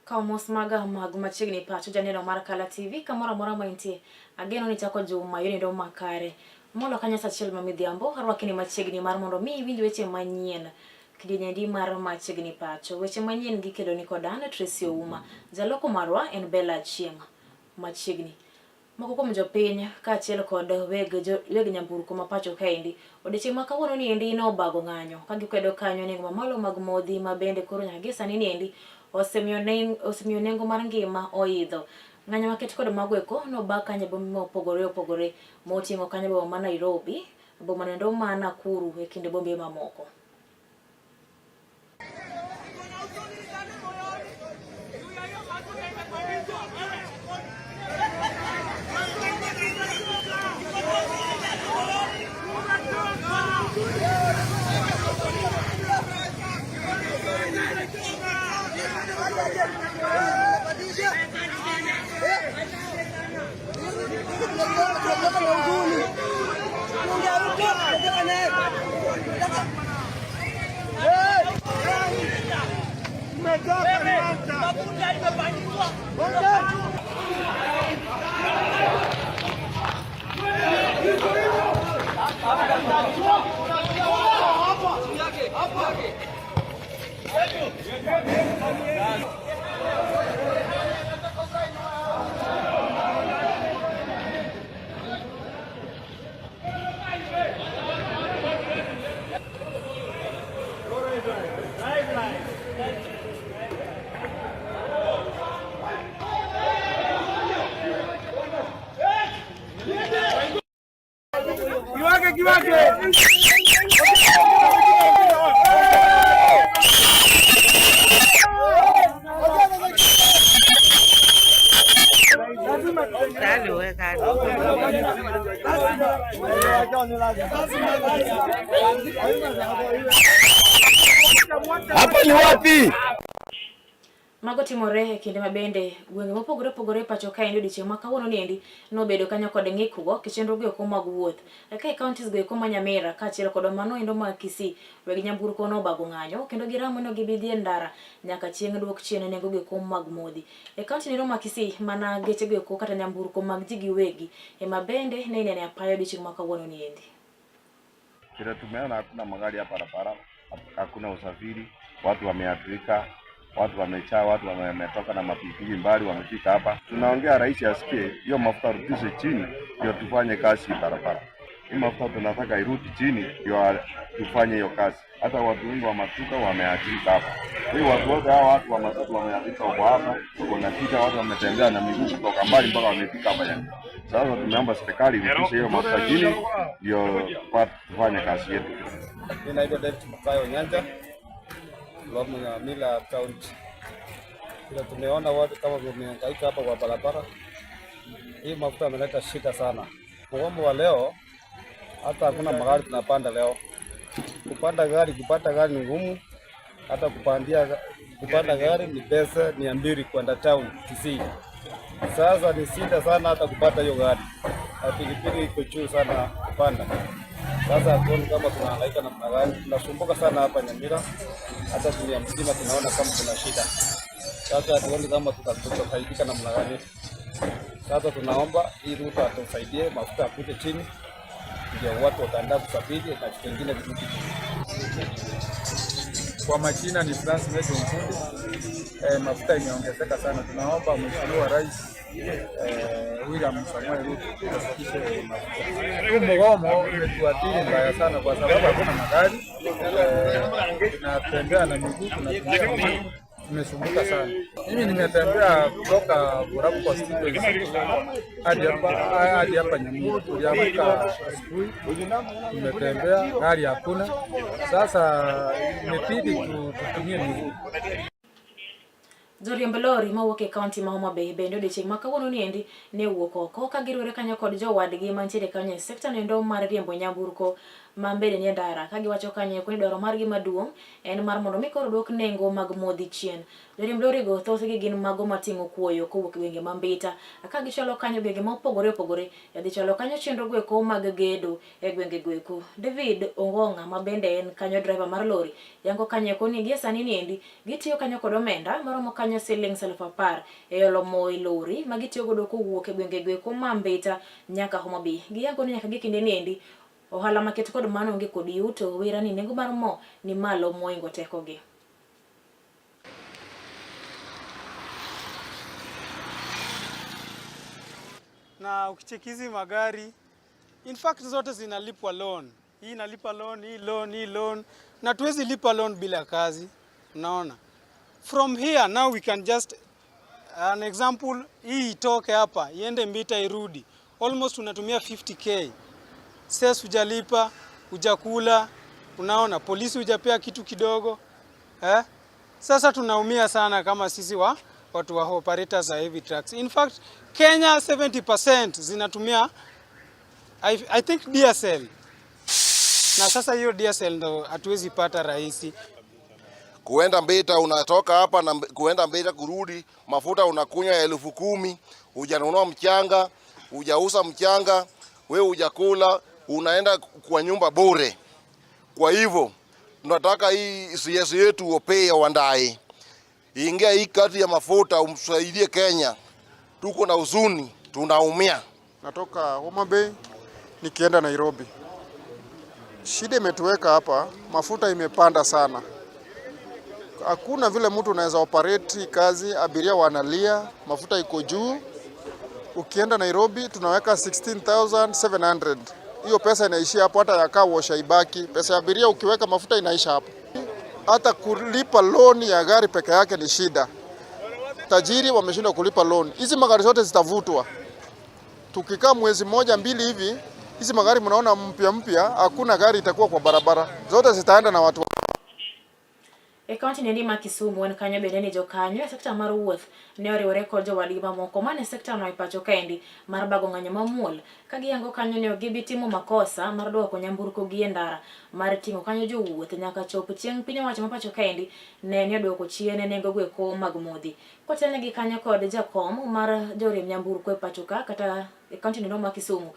Kaw mos maga mag machiegni pacho janeno mar Kala TV kamoro amora ma intie. Ageno ni chako juma yonindo makare. Molo kanyo sa achiel ma midhiambo, arwaki ni machiegni mar mondo mi iwinj weche manyien. Kidienyendi mar machiegni pacho. Weche manyien gikelo ni kod an Tracy Ouma. Jaloko marwa en Bella Achieng'. Machiegni. Moko kuom jopiny kaachiel kod weg jo, weg nyamburko ma pacho kaendi odiochieng' ma kawuono ni endi nobago ng'anyo ka gikwedo kanyo nengo mamalo mag modhi ma bende koro nyaka gie sani ni endi osemiyo neng, osemiyo nengo mar ngima oidho. Ng'anyo maket kod mago eko nobag kanyo e bombe mopogore opogore moting'o kanyo boma ma Nairobi, boma noendo ma Nakuru e kind bombe mamoko. Hapa ni wapi? Mago timore e kinde ma bende gwenge mopogore opogore e pacho kaendi odiochieng' ma kawuono niendi nobedo kanyo kod ng'ikruok e chenro go eko mag wuoth. Ka e counties go eko ma Nyamira kaachiel kod mano endo mag Kisii, weg nyamburko nobago ng'anyo kendo giramo ni gibi dhi e ndara nyaka chieng' duok chien nengo go eko mag modhi. E county nero ma Kisii mana geche go eko kata nyamburko mag ji giwegi ema bende ne inene apaya odiochieng' ma kawuono niendi. Vile tumeona hakuna magari ya barabara, hakuna usafiri, watu wameathirika, watu wamechaa, watu wametoka na mapikipiki mbali wamefika hapa. Tunaongea rais asikie hiyo mafuta rudishe chini, ndio tufanye kazi barabara. Hii mafuta tunataka irudi chini, ndio tufanye hiyo kazi. Hata watu wengi wa matuka wameathirika hapa. Hii watu wote hawa watu wa matatu wameathirika huko hapa, kuna shida, watu wametembea na miguu kutoka mbali mpaka wamefika hapa yani. Sasa tumeomba serikali irudishe hiyo mafuta chini, ndio tufanye kazi yetu. Mimi naitwa David Mkayo Nyanja from Nyamira County. Vile tumeona watu kama wamehangaika hapa kwa barabara, hii mafuta ameleta shida sana. Mgomo wa leo hata hakuna magari tunapanda leo. Kupanda gari, kupata gari ni ngumu, hata kupandia kupanda gari ni pesa 200 kwenda town Kisii. Sasa ni shida sana hata kupata hiyo gari, na pikipiki iko juu sana kupanda. Sasa hatuoni kama tunahangaika namna gani, tunasumbuka sana hapa Nyamira, hata dunia mzima tunaona kama kuna shida. Sasa hatuoni kama tutasaidika namna gani. Sasa tunaomba hii Ruto atusaidie, mafuta akuje chini, ndio watu wataandaa kusafiri na vitu vingine virudi chini. Kwa majina ni Francis Mejo Mfundi. Mafuta imeongezeka sana. Tunaomba Mheshimiwa Rais William Samoei Ruto afikishe mafuta. Huu mgomo umetuathiri mbaya sana kwa sababu hakuna magari, tunatembea na miguu, tunatumia miguu, tumesumbuka sana. Mimi nimetembea kutoka Borabu constituency hadi hapa Nyamira. Tuliamka asubuhi, tumetembea, gari hakuna. Sasa imebidi tutumie miguu. Joriemb lori mawuok e kaunti ma Homa Bay bende odiochieng' ma kawuono niendi ne owuok oko ka giriwore kanyo kod jowadgi mantiere kanyo e sekta noendo mar riembo nyamburko. ma mbele nie ndara ka giwacho kanyo eko ni dwaro margi maduong' en mar mondo mi koro duok nengo mag modhi chien. Joriemb lorigo thothgi gin mago mating'o kuoyo kowuok e gwenge ma Mbita ka gichwalo kanyo gwenge ma opogore opogore e dhi chwalo kanyo chenro goeko mag gedo e gwenge goeko. David Ongong'a ma bende en kanyo driver mar lori yango kanyo eko ni gie sani niendi gitiyo kanyo kod omenda maromo kanyo siling 10,000 e olo mo e lori ma gitiyo godo kowuok e gwenge goeko ma Mbita nyaka Homa Bay. Giyango ni nyaka gi kinde niendi ohala maket kod mano onge kod yuto wira ni nengo mar mo ni malo moingo tekogi. Na ukicheki hizi magari in fact zote zinalipwa loan. Hii inalipa loan, hii loan, hii loan, na tuwezi lipa loan bila kazi. Unaona, from here now we can just an example, hii itoke hapa iende Mbita irudi, almost unatumia 50k. Sasa hujalipa, hujakula, unaona, polisi hujapea kitu kidogo eh? Sasa tunaumia sana kama sisi wa watu wa operators za heavy trucks. In fact, Kenya 70% zinatumia I think diesel. Na sasa hiyo diesel ndo hatuwezi pata rahisi. Kuenda Mbita unatoka hapa na kuenda Mbita kurudi, mafuta unakunywa 10,000, hujanunua mchanga, hujauza mchanga, wewe hujakula, unaenda kwa nyumba bure. Kwa hivyo tunataka hii CS yetu Opiyo Wandayi ingia hii kati ya mafuta, umsaidie Kenya. Tuko na huzuni, tunaumia. Natoka Homa Bay nikienda Nairobi. Shida imetuweka hapa, mafuta imepanda sana. Hakuna vile mtu unaweza operate kazi, abiria wanalia, mafuta iko juu. Ukienda Nairobi tunaweka 16,700. Hiyo pesa inaishia hapo, hata ya car wash haibaki. Pesa ya abiria ukiweka mafuta inaisha hapo. Hata kulipa loan ya gari peke yake ni shida. Tajiri wameshindwa kulipa loan. Hizi magari zote zitavutwa. Tukikaa mwezi mmoja mbili hivi, hizi magari mnaona mpya mpya, hakuna gari itakuwa kwa barabara. Zote zitaenda na watu. E kaunti niendi ma Kisumu en kanyo bende ni jokanyo e sekta mar wuoth ne oriwore kod jowadgi mamoko mane sekta no e pacho kaendi mar bago ng'anyo mamuol ka giyango kanyo ni ok gibi timo makosa mar duoko nyamburko gi e ndara mar ting'o kanyo jowuoth nyaka chop chieng' piny owacho ma pacho kaendi ne ni oduoko chien nengo goeko mag modhi. Kotelnegi kanyo kod jakom mar joriemb nyamburko e pacho ka kata e kaunti nono ma Kisumu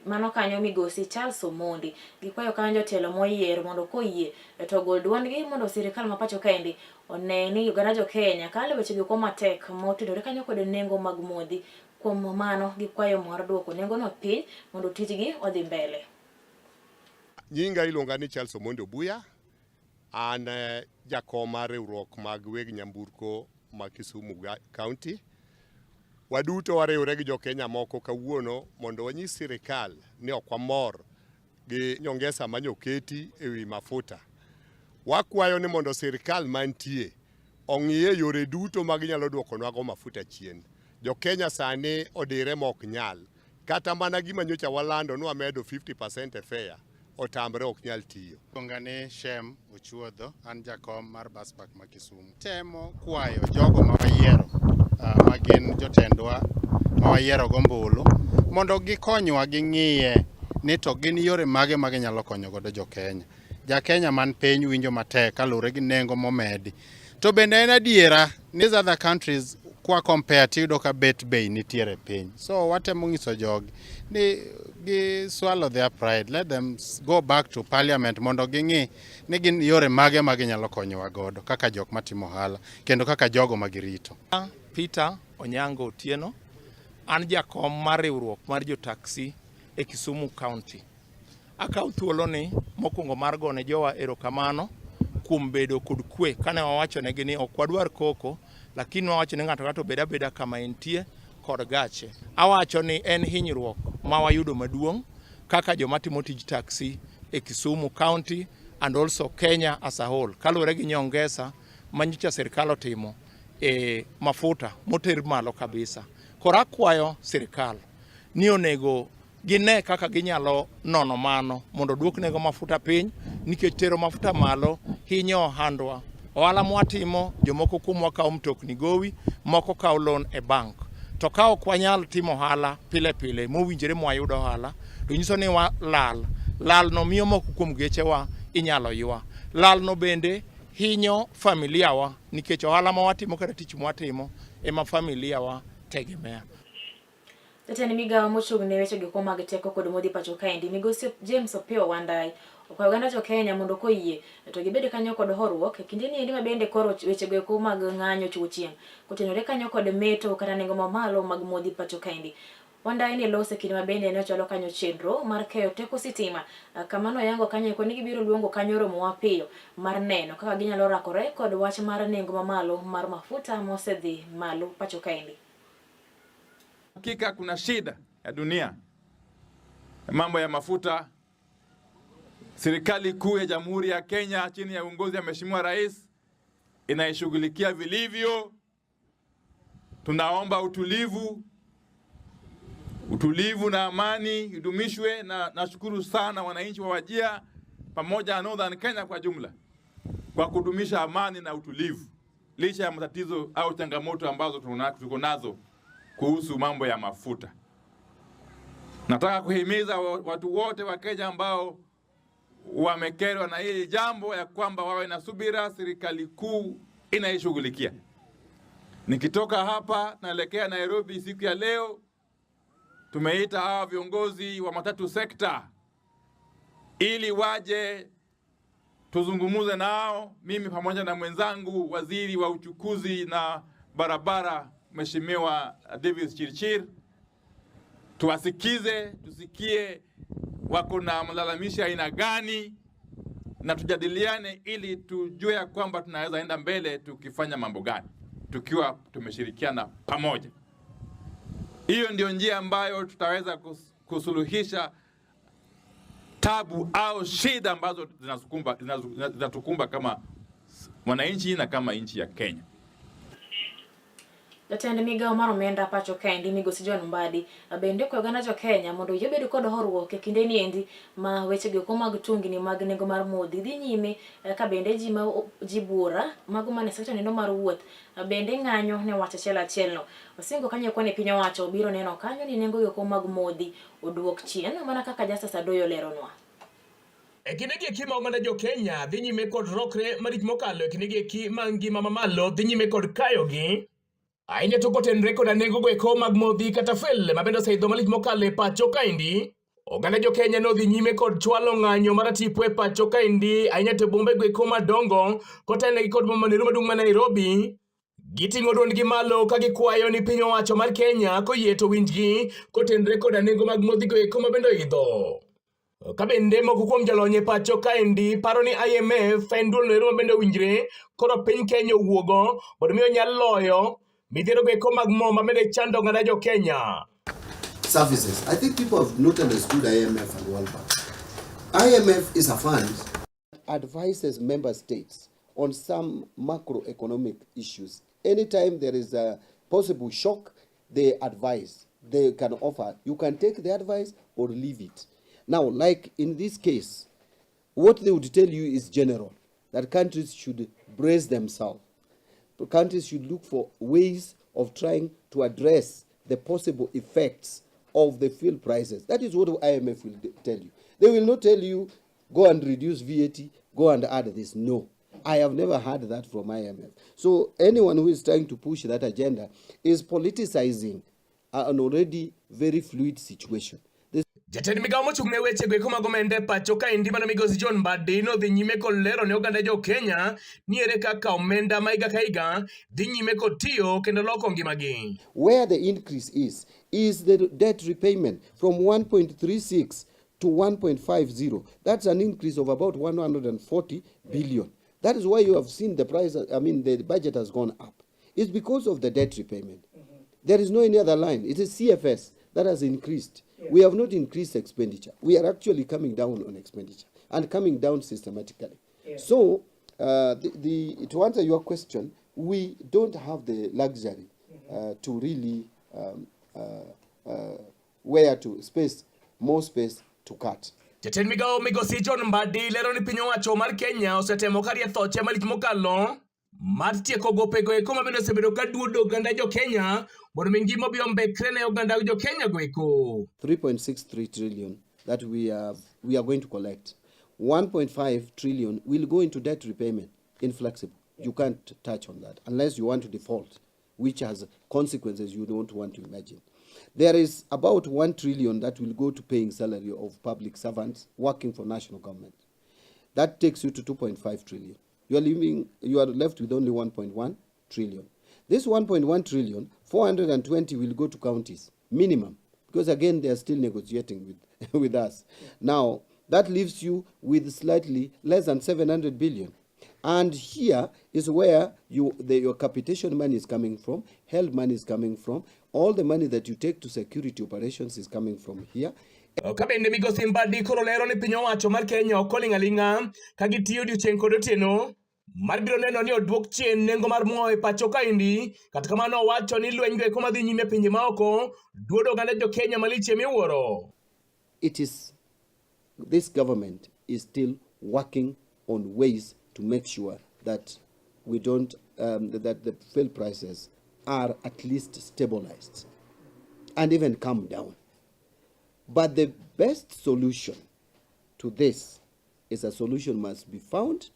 mano kanyo migosi Charles Omondi gikwayo kanyo jotelo moyier mondo koyie to ogol duondgi mondo sirikal ma pacho kaendi one ni oganda jo Kenya kalo weche go matek motudore kanyo kod nengo mag modhi. Kuom mano gikwayo mar duoko nengo no piny mondo tijgi odhi mbele. Nyinga iluonga ni Charles Omondi Obuya. An jakom mar riwruok mag weg nyamburko ma Kisumu County. Waduto wariwre gi jo-Kenya moko kawuono mondo wanyis sirikal ni ok wamor gi nyongesa manyoketi e wi mafuta. Wakwayo ni mondo sirikal mantie ong'iye yore duto ma ginyalo duokonwago mafuta chien. Jo-Kenya sani odire ma ok nyal. Kata mana gima nyocha walando ni wamedo 50% e fare otamre ok nyal tiyo. Iluonga ni Shem Ochuodho, an jakom mar bus park ma Kisumu. Temo kwayo jogo ma wayiero ma gin jotendwa ma wayiero gombulu mondo gikonywa ging'iye ni to gin yore mage ma ginyalo konyo godo jo Kenya. Ja Kenya man piny winjo matek kaluwore gi nengo momedi. To bende en adiera ni other countries kwa compare tiyudo ka bet bei nitiere piny. So watemo nyiso jogi ni gi swallow their pride, let them go back to parliament mondo ging'i ni gin yore mage ma ginyalo konyowa godo kaka jok matimo ohala kendo kaka jogo ma girito. Peter Onyango Otieno, an jakom mar riwruok mar jo taxi e Kisumu County. Akawo thuoloni mokwongo mar gone jowa erokamano kuom bedo kod kwe kane wawachonegi ni ok wadwar koko, lakini wawacho ni ng'ato ng'ato obed abeda kama entie kod gache. Awacho ni en hinyruok ma wayudo maduong' kaka joma timo tij taxi e Kisumu County and also Kenya as a whole kaluwore gi nyongesa ma nyocha sirkal otimo e mafuta moter malo kabisa. Koro akwayo sirkal ni onego gine kaka ginyalo nono mano mondo oduok nengo mafuta piny nikech tero mafuta malo hinyo ohandwa. Ohala mwatimo jomoko kuomwa kawo mtokni gowi, moko kawo loan e bank. To ka ok wanyal timo ohala pile pile mowinjore mwayud ohala, to nyiso ni walal. Lalno miyo moko kuom gechewa inyalo ywa. Lalno bende hinyo familia wa nikech ohala ma watimo kata tich mwatimo ema familia wa tegemea. Jatend migawo mochung' ne weche giko mag teko kod modhi pacho kaendi migosi James Opiyo Wandayi okwayo oganda jo Kenya mondo koyie to gibed kanyo kod horuok e kinde niendi ma bende koro weche go eko mag ng'anyo chiwo chieng' kotenore kanyo kod meto kata nengo mamalo mag modhi pacho kaendi. Wandayi ne lose kinde ma bende ne ochwalo kanyo chenro mar keyo teko sitima kama noyango kanyo eko ni gibiro luongo kanyo romo mapiyo mar neno kaka ginyalo rakore kod wach mar nengo mamalo mar mafuta mosedhi malo pacho kaendi. Hakika kuna shida ya dunia, mambo ya mafuta. Serikali kuu ya Jamhuri ya Kenya chini ya uongozi wa Mheshimiwa Rais inaishughulikia vilivyo. Tunaomba utulivu, utulivu na amani idumishwe, na nashukuru sana wananchi wa Wajir pamoja na Northern Kenya kwa jumla kwa kudumisha amani na utulivu licha ya matatizo au changamoto ambazo tuko nazo kuhusu mambo ya mafuta. Nataka kuhimiza watu wote wa Kenya ambao wamekerwa na hili jambo ya kwamba wawe na subira, serikali kuu inaishughulikia. Nikitoka hapa naelekea Nairobi siku ya leo, tumeita hawa viongozi wa matatu sekta ili waje tuzungumuze nao, mimi pamoja na mwenzangu waziri wa uchukuzi na barabara Mheshimiwa Davis Chirchir, tuwasikize, tusikie wako na malalamishi aina gani, na tujadiliane ili tujue ya kwamba tunaweza enda mbele tukifanya mambo gani tukiwa tumeshirikiana pamoja. Hiyo ndio njia ambayo tutaweza kusuluhisha tabu au shida ambazo zinatukumba kama mwananchi na kama nchi ya Kenya. Jatend migawo mar omenda pacho kaendi migosi John Mbadi bende okwayo oganda jo Kenya mondo oyie obed kod horuok e kinde ni endi ma weche go mag tungni mag nengo mar modhi dhi nyime ka bende ji ma ji buora mago mane sekta nendo mar wuoth bende ng'anyo ne wach achiel achiel no. Osingo kanyo koni piny owacho biro neno kanyo ni nengo go mag modhi oduok chien mana kaka Justus Adoyo leronwa. E kindegi eki ma oganda jo Kenya dhi nyime kod rokre malich mokalo e kindegi eki ma ngima mamalo dhi nyime kod kayogi ahinya to kotenre koda nengo go eko mag modhi kata fuel ma bende oseidho malich mokalo e pacho kaendi. Oganda jo Kenya nodhi nyime kod chwalo ng'anyo maratipo e pacho kaendi ahinya to e bombe go eko madongo kotelnegi kod boma maneru maduong' ma Nairobi. Giting'o dwondgi malo ka gikwayo ni piny owacho mar Kenya koyie to winjgi kotenre koda nengo mag modhi go eko ma bende oidho. Ka bende moko kuom jolony e pacho kaendi paro ni IMF en duol noero ma bende owinjre koro piny Kenya owuogo mondo mi onyal loyo midhiero go eko mag mo ma bende chando oganda jo Kenya. Services. I think people have not understood IMF and World Bank. IMF is a fund that advises member states on some macroeconomic issues. Anytime there is a possible shock, they advise. They can offer. You can take the advice or leave it. Now, like in this case, what they would tell you is general, that countries should brace themselves. Countries should look for ways of trying to address the possible effects of the fuel prices. That is what IMF will tell you. They will not tell you, go and reduce VAT, go and add this. No. I have never heard that from IMF. So anyone who is trying to push that agenda is politicizing an already very fluid situation. Jatend migawo mochung' ne weche goeko mag omenda e pacho kaendi mano migosi John Mbadi nodhi nyime kod lero ne oganda jo Kenya ni ere kaka omenda ma higa ka higa dhi nyime kod tiyo kendo loko ngimagi. Where the increase is, is the debt repayment from 1.36 to 1.50. That's an increase of about 140 billion. That is why you have seen the price, I mean, the budget has gone up. It's because of the debt repayment. There is no any other line. It is CFS that has increased. We have not increased expenditure. We are actually coming down on expenditure and coming down systematically. So, to answer your question, we don't have the luxury to really where to space, more space to cut. Jatend migawo migosi John Mbadi lero ni piny owacho mar Kenya osetemo karie thoche malich mokalo mar tieko gopego eko ma bende osebedo ka duodo oganda jo Kenya mondo mi ngima obi ombekre ne oganda jo Kenya go eko. 3.63 trillion. that we are going to collect, 1.5 trillion will go into debt repayment, inflexible. You can't touch on that unless you want to default, which has consequences you don't want to imagine. There is about 1 trillion that will go to paying salary of public servants working for national government. That takes you to 2.5 trillion. You are left with only 1.1 trillion. This 1.1 trillion, 420 will go to counties, minimum, because again, they are still negotiating with us. Now, that leaves you with slightly less than 700 billion. And here is where your capitation money is coming from, held money is coming from, all the money that you take to security operations is coming from here. Ka bende migosi Mbadi koro lero ni piny owacho mar Kenya ok oling' aling'a ka gitiyo odiochieng' kod otieno mar biro neno ni oduok chien nengo mar mo e pacho kaendi. Kata kamano owacho ni lweny go eko madhi nyime e pinje maoko duodo oganda jo Kenya malich miwuoro. It is this government is still working on ways to make sure that we don't that the fuel prices are at least stabilized and even come down. But the best solution to this is a solution must be found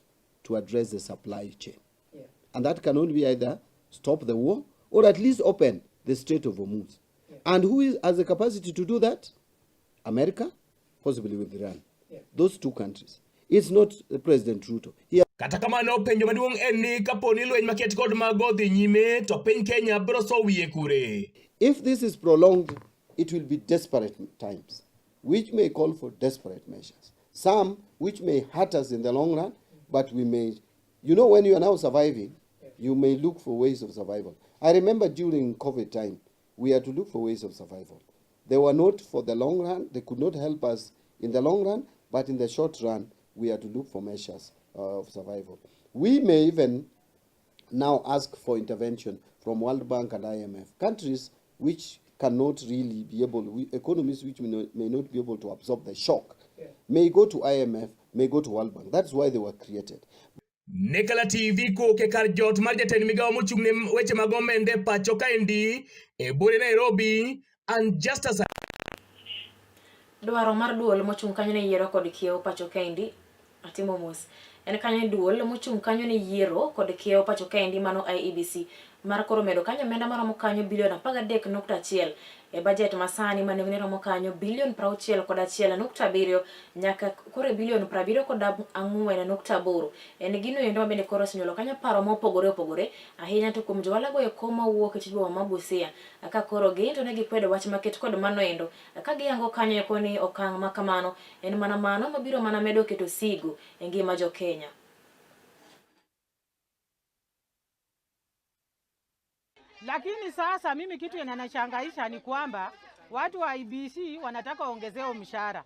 to address the supply chain. Yeah. And that can only be either stop the war or at least open the Strait of Hormuz. Yeah. And who has the capacity to do that? America, possibly with Iran. Yeah. Those two countries. It's not President Ruto. Kata kamano penjo maduong' en ni kapo ni lweny maket kod mago dhi nyime to piny Kenya biro so wiye kure. If this is prolonged, it will be desperate times, which may call for desperate measures. Some which may hurt us in the long run, but we may, you know, when you are now surviving, you may look for ways of survival. I remember during COVID time, we had to look for ways of survival. They were not for the long run, they could not help us in the long run, but in the short run, we had to look for measures of survival. We may even now ask for intervention from World Bank and IMF, countries which cannot really be able, economies which may not be able to absorb the shock, yeah, may go to IMF, may go to World Bank. That's why they were created. Nekala TV koke kar jot mar jatend migawo mochung' ne weche mag omenda e pacho kaendi e bure Nairobi and just as dwaro mar duol mochung' kanyo ne yiero kod kiewo pacho kaendi atimo mos en kanyo duol mochung' kanyo ne yiero kod kiewo pacho kaendi mano IEBC mar koro medo kanyo omenda maromo kanyo bilion 13.1 e budget masani mane romo kanyo bilion 61.7 nyaka koro bilion 74.8. En gino endo mabende koro osenyuolo kanyo paro mopogore opogore ahinya to kuom johala go eko mawuok e tij boma ma Busia ka koro gin to ne gikwedo wach maket kod mano endo ka giyango kanyo eko ni okang' ma kamano en mana mano mabiro mana medo keto sigu e ngima jo Kenya. Lakini sasa mimi kitu inanishangaisha ni kwamba watu wa IEBC wanataka waongezewe mshahara,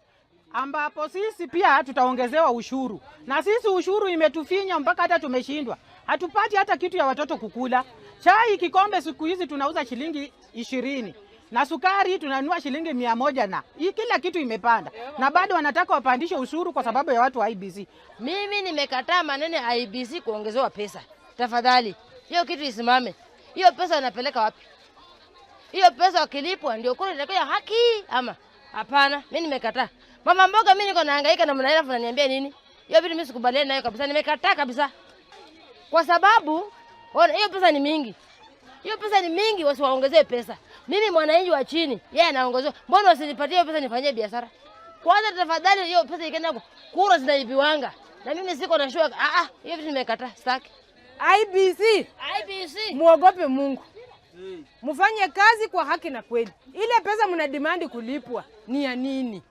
ambapo sisi pia tutaongezewa ushuru. Na sisi ushuru imetufinya mpaka hata tumeshindwa. Hatupati hata kitu ya watoto kukula. Chai kikombe siku hizi tunauza shilingi 20. Na sukari tunanunua shilingi 100 na. Hii kila kitu imepanda. Na bado wanataka wapandishe ushuru kwa sababu ya watu wa IEBC. Mimi nimekataa maneno ya IEBC kuongezewa pesa. Tafadhali, hiyo kitu isimame. Hiyo pesa wanapeleka wapi? Hiyo pesa wakilipwa ndio kule itakuwa haki ama? Hapana, mimi nimekataa. Mama mboga mimi niko nahangaika na mnaela unaniambia nini? Hiyo vitu mimi sikubaliani nayo kabisa, nimekataa kabisa. Kwa sababu ona hiyo pesa ni mingi. Hiyo pesa ni mingi, wasiwaongezee pesa. Mimi mwananchi wa chini, yeye anaongezewa. Mbona wasinipatie hiyo pesa nifanyie biashara? Kwanza tafadhali hiyo pesa ikienda kura zinaibiwanga. Na mimi siko na sure. Hiyo vitu nimekataa, sitaki. IEBC. IEBC. Muogope Mungu. Mufanye kazi kwa haki na kweli. Ile pesa mna demand kulipwa ni ya nini?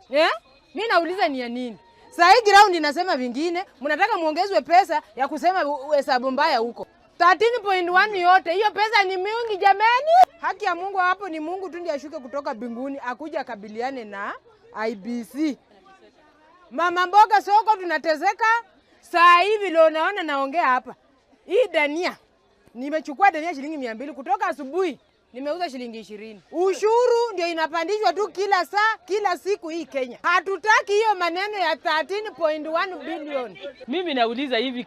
Eh? Mimi nauliza ni ya nini? Saa hii ground inasema vingine, mnataka muongezwe pesa ya kusema hesabu mbaya huko. 13.1 yote, hiyo pesa ni mingi jamani. Haki ya Mungu hapo ni Mungu tu ndiye ashuke kutoka mbinguni akuja akabiliane na IEBC. Mama mboga soko tunateseka. Saa hivi leo naona naongea hapa. Hii dania nimechukua dania shilingi 200 kutoka asubuhi nimeuza shilingi 20. Ushuru ndio inapandishwa tu kila saa, kila siku hii Kenya. Hatutaki hiyo maneno ya 13.1 billion. Mimi nauliza hivi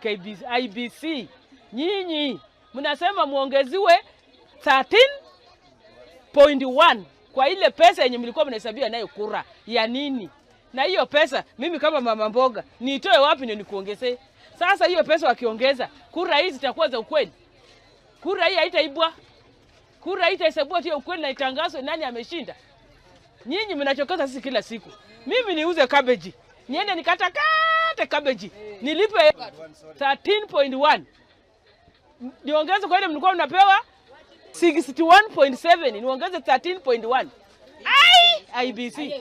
IEBC, nyinyi mnasema muongeziwe 13.1 kwa ile pesa yenye mlikuwa mnahesabia nayo kura ya nini? Na hiyo pesa mimi kama mama mboga niitoe wapi ndio nikuongezee? Sasa hiyo pesa wakiongeza, kura hizi zitakuwa za ukweli? Kura hii haitaibwa? Kura hii itahesabiwa tu ya ukweli na itangazwe nani ameshinda? Nyinyi mnachokeza sisi kila siku. Mimi niuze kabeji, niende nikatakate kabeji, nilipe 13.1 niongeze kwa ile mlikuwa mnapewa 61.7 niongeze 13.1. Ai, IEBC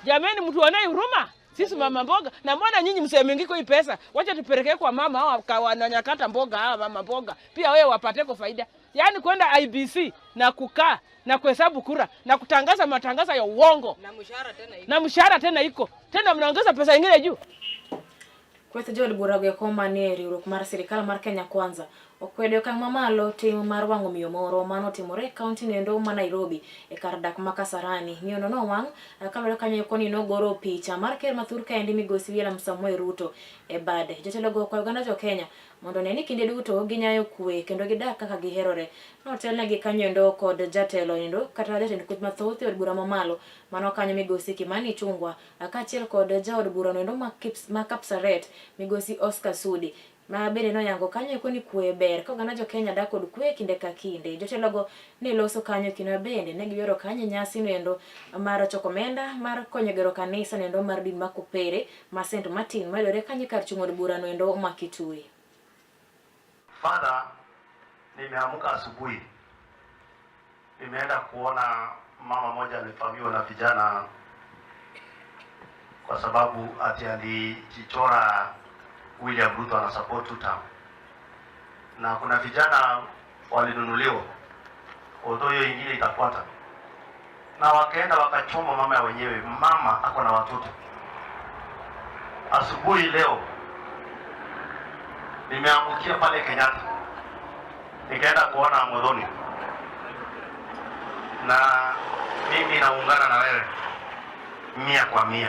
jameni, mtu anaye huruma sisi mama mboga, na mbona nyinyi msemengiko hii pesa, wacha tupelekee kwa mama hao wananyakata mboga hawa mama mboga pia wewe wapateko faida. Yaani kwenda IEBC na kukaa na kuhesabu kura na kutangaza matangazo ya uongo Na mshahara tena iko. na mshahara tena iko tena, mnaongeza pesa ingine juu. Kweth jood bura go eko manie riwruok mar sirikal mar Kenya Kwanza okwedo okang' mamalo tim mar wang'o miyo moro manotimore e kaunti noendo ma Nairobi e kar dak ma Kasarani. Miyono nowang' kaluwore kanyo eko ni nogoro picha mar ker ma thur kaendi migosi William Samoei Ruto e bade. Jotelogo okwayo oganda jo Kenya mondo one ni kinde duto ginyayo kwe kendo gidak kaka giherore. Notelnegi kanyo endo kod jatelo endo kata jatend kweth mathoth e od bura mamalo mano kanyo migosi Kimani Ichung'wa kaachiel kod jaod burano endo ma Kapsaret migosi Oscar Sudi ma bende noyango kanyo eko ni kwe ber ka oganda jo Kenya dak kod kwe kinde ka kinde. Jotelogo ne loso kanyo kendo bende ne giyuoro kanyo nyasi noendo mar choko omenda mar konyo gero kanisa noendo mar din ma Kopere ma St. Martin mayudore kanyo kar chung' od bura noendo ma Kitui. Father, nimeamka asubuhi, nimeenda kuona mama moja alivamiwa na vijana kwa sababu ati alijichora William Ruto ana support two term, na kuna vijana walinunuliwa, although hiyo ingine itafuata, na wakaenda wakachoma mama ya wenyewe. Mama ako na watoto. Asubuhi leo nimeamkia pale Kenyatta, nikaenda kuona Muthoni, na mimi naungana na wewe 100 kwa 100.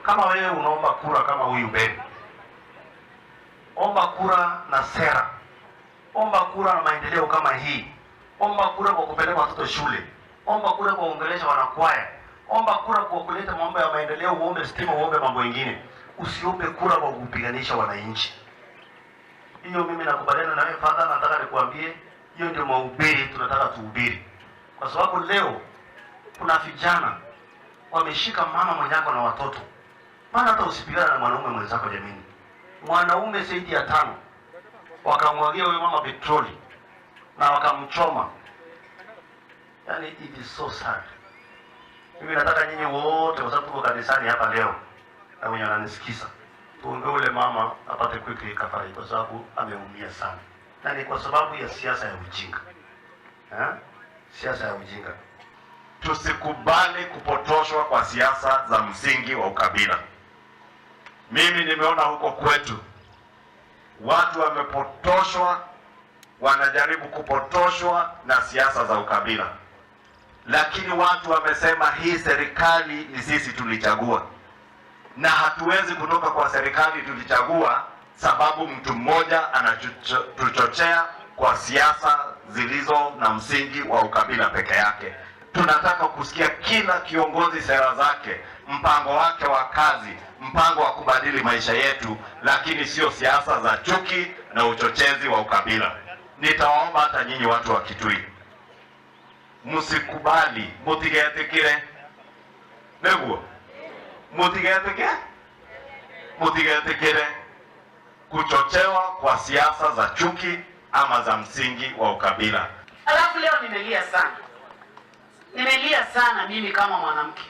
Kama wewe unaomba kura kama huyu Ben, omba kura na sera, omba kura na maendeleo kama hii, omba kura kwa kupeleka watoto shule, omba kura kwa kuongelesha wanakwaya, omba kura kwa kuleta mambo ya maendeleo, uombe stima, uombe mambo mengine. Usiombe kura kwa kupiganisha wananchi. Hiyo mimi nakubaliana na wewe Father, nataka nikuambie hiyo ndio mahubiri tunataka tuhubiri, kwa sababu leo kuna vijana wameshika mama mwenyako na watoto. Maana hata usipigana na mwanaume mwenzako jamini, mwanaume zaidi ya tano wakamwagia huyo mama petroli na wakamchoma. Yani it is so sad. Mimi nataka nyinyi wote, kwa sababu tuko kanisani hapa leo na wenye wananisikiza, tuombe ule mama apate quick recovery, kwa sababu ameumia sana, na ni kwa sababu ya siasa ya ujinga eh? Siasa ya ujinga. Tusikubali kupotoshwa kwa siasa za msingi wa ukabila. Mimi nimeona huko kwetu watu wamepotoshwa, wanajaribu kupotoshwa na siasa za ukabila, lakini watu wamesema hii serikali ni sisi tulichagua, na hatuwezi kutoka kwa serikali tulichagua sababu mtu mmoja anatuchochea kwa siasa zilizo na msingi wa ukabila peke yake. Tunataka kusikia kila kiongozi sera zake, mpango wake wa kazi, mpango wa kubadili maisha yetu, lakini sio siasa za chuki na uchochezi wa ukabila. Nitawaomba hata nyinyi watu wa Kitui, msikubali, mutigetikire niguo mutigetike mutigetikire kuchochewa kwa siasa za chuki ama za msingi wa ukabila. Alafu leo nimelia sana, nimelia sana mimi kama mwanamke,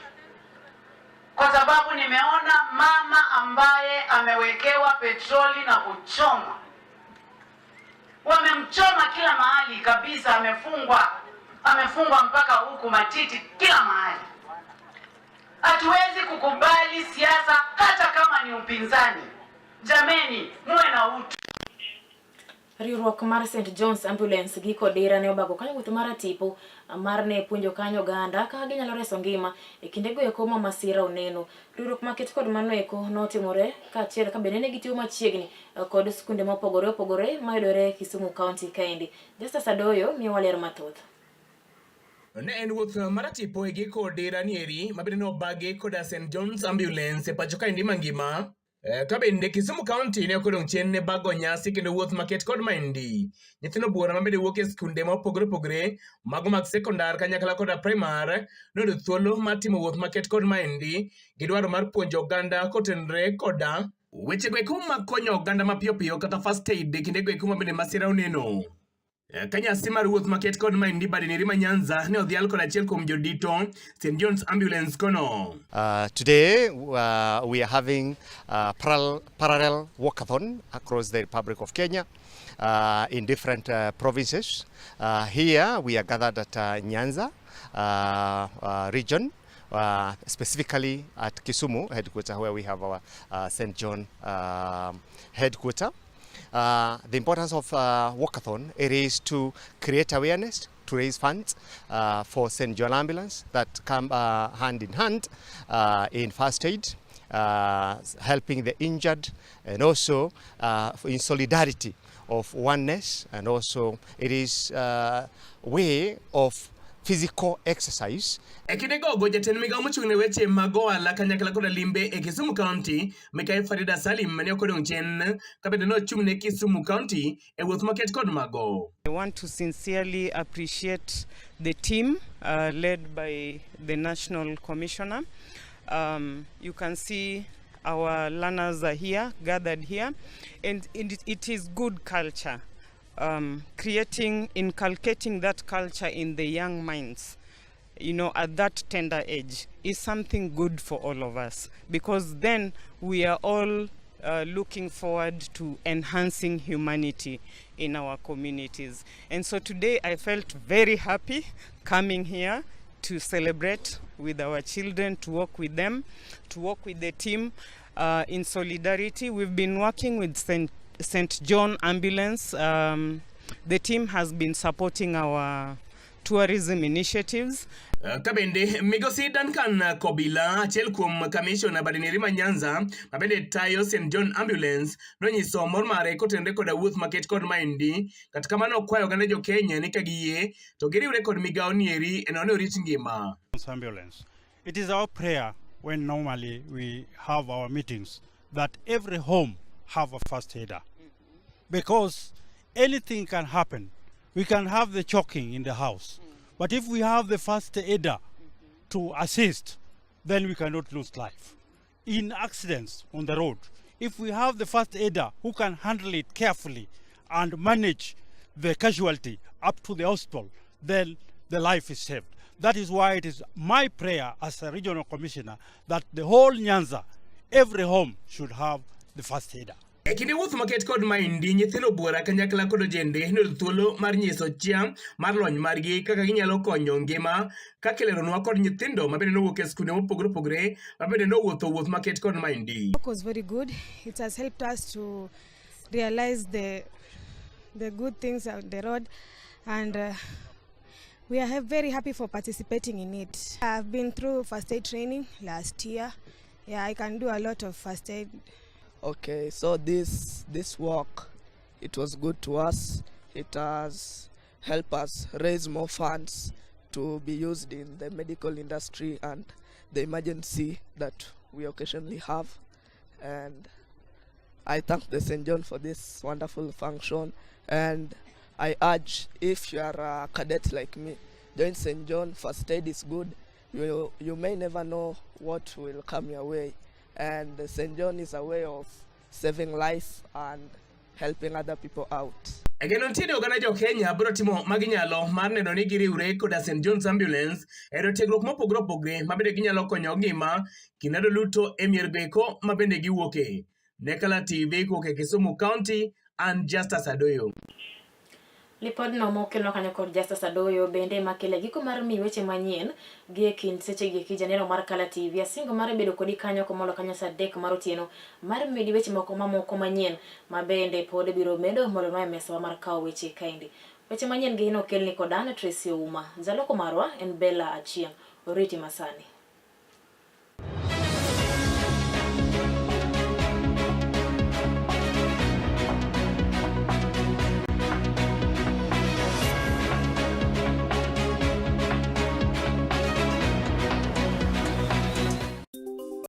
kwa sababu nimeona mama ambaye amewekewa petroli na kuchomwa, wamemchoma kila mahali kabisa, amefungwa, amefungwa mpaka huku matiti, kila mahali. Hatuwezi kukubali siasa hata kama ni upinzani. Jameni, muwe na utu. Riwruok mar St John's Ambulance gi Kodira ne obago kanyo wuoth mar tipo mar ne puonjo kanyo oganda kaka ginyalo reso ngima e kindego eko ma masira oneno. Riwruok maket kod mano eko notimore kaachiel ka bende ne gitiyo machiegni kod skunde mopogore opogore mayudore Kisumu County kaendi. Justus Adoyo miyowa ler mathoth. Ne en wuoth maratipo e giko dira nieri mabende nobagi koda St John's Ambulance e pacho kaendi mangima. Ka bende Kisumu County ne ok odong' chien ne bago nyasi kendo wuoth maket kod maendi. Nyithindo buora ma bende wuok e skunde ma opogore opogore mago mag sekondar kanyakla koda primar noyudo thuolo mar timo wuoth maket kod maendi gi dwaro mar puonjo oganda kotenore koda weche go eko mag konyo oganda mapiyo piyo kata first aid e kinde go eko ma bende masira oneno. Ka nyasi mar wuoth maket kod maendi Badineri ma Nyanza ne odhial kod achiel kuom jodito St John's Ambulance kono. Today we are having a parallel walkathon across the Republic of Kenya in different provinces. Here we are gathered at Nyanza region, specifically at Kisumu headquarters, where we have our St. John headquarters. The importance of walkathon, it is to create awareness, to raise funds for St. John Ambulance that come hand in hand in first aid, helping the injured, and also in solidarity of oneness, and also it is a way of physical exercise. E kinde gogo, jatend migawo mochung' ne weche mag ohala kanyakla koda limbe e Kisumu County, Mikai Farida Salim ne ok odong' chien ka bende nochung' ne Kisumu County e wuoth maket kod mago. I want to sincerely appreciate the team led by the National Commissioner. You can see our learners are here, gathered here, and it is good culture. Inculcating that culture in the young minds, at that tender age is something good for all of us, because then we are all looking forward to enhancing humanity in our communities. And so today I felt very happy coming here to celebrate with our children, to work with them, to work with the team in solidarity. We've been working with St. John Ambulance. The team has been supporting our tourism initiatives. Ka bende migosi Duncan Kobila, achiel kuom kamishona Badineri ma Nyanza, ma bende tayo St. John Ambulance, nonyiso mor mare kotenore koda wuoth maket kod maendi. Kata kamano okwayo oganda jo Kenya ni ka giyie to giriwre kod migawo nieri e nono orit ngima. Ambulance. It is our prayer when normally we have our meetings that every home have a first aider, because anything can happen. We can have the choking in the house, but if we have the first aider to assist, then we cannot lose life. In accidents on the road, if we have the first aider who can handle it carefully and manage the casualty up to the hospital, then the life is saved. That is why it is my prayer as a regional commissioner that the whole Nyanza, every home should have the first aider. E kinde wuoth maket kod maendi, nyithindo buora kanyakla kod ojende noyudo thuolo mar nyiso chia mar lony margi kaka ginyalo konyo ngima, kaka ileronwa kod nyithindo ma bende nowuok e skunde mopogore opogore ma bende nowuotho wuoth maket kod maendi. Work was very good. It has helped us to realize the good things on the road, and we are very happy for participating in it. I've been through first aid training last year. I can do a lot of first aid. This work, it was good to us. It has helped us raise more funds to be used in the medical industry and the emergency that we occasionally have. And I thank the St. John for this wonderful function. And I urge, if you are a cadet like me, join St. John. First aid is good. You may never know what will come your way. And St. John is a way of saving life and helping other people out. E geno nitie ni oganda jo Kenya biro timo maginyalo mar neno ni giriwre koda St. John's Ambulance e yudo tiegruok mopogore opogore ma bende ginyalo konyo ngima kinde duto e mier goeko ma bende giwuoke. Ne Kala TV kowuok e Kisumu County, an Justus Adoyo. Lipodno mokelnwa kanyo kod Justus Adoyo bende makele giko mar mi weche manyien gi e kind seche gi eki janeno mar Kala TV. Asingo mar bedo kodi kanyo komolo kanyo saa 3 mar otieno mar medi weche moko mamoko manyien ma bende pod biro medo molonwa e mesawa mar kawo weche kaendi. Weche manyien gi nokelni kod an Tracy Ouma. Jaloko marwa en Bella Achieng'. Oriti masani.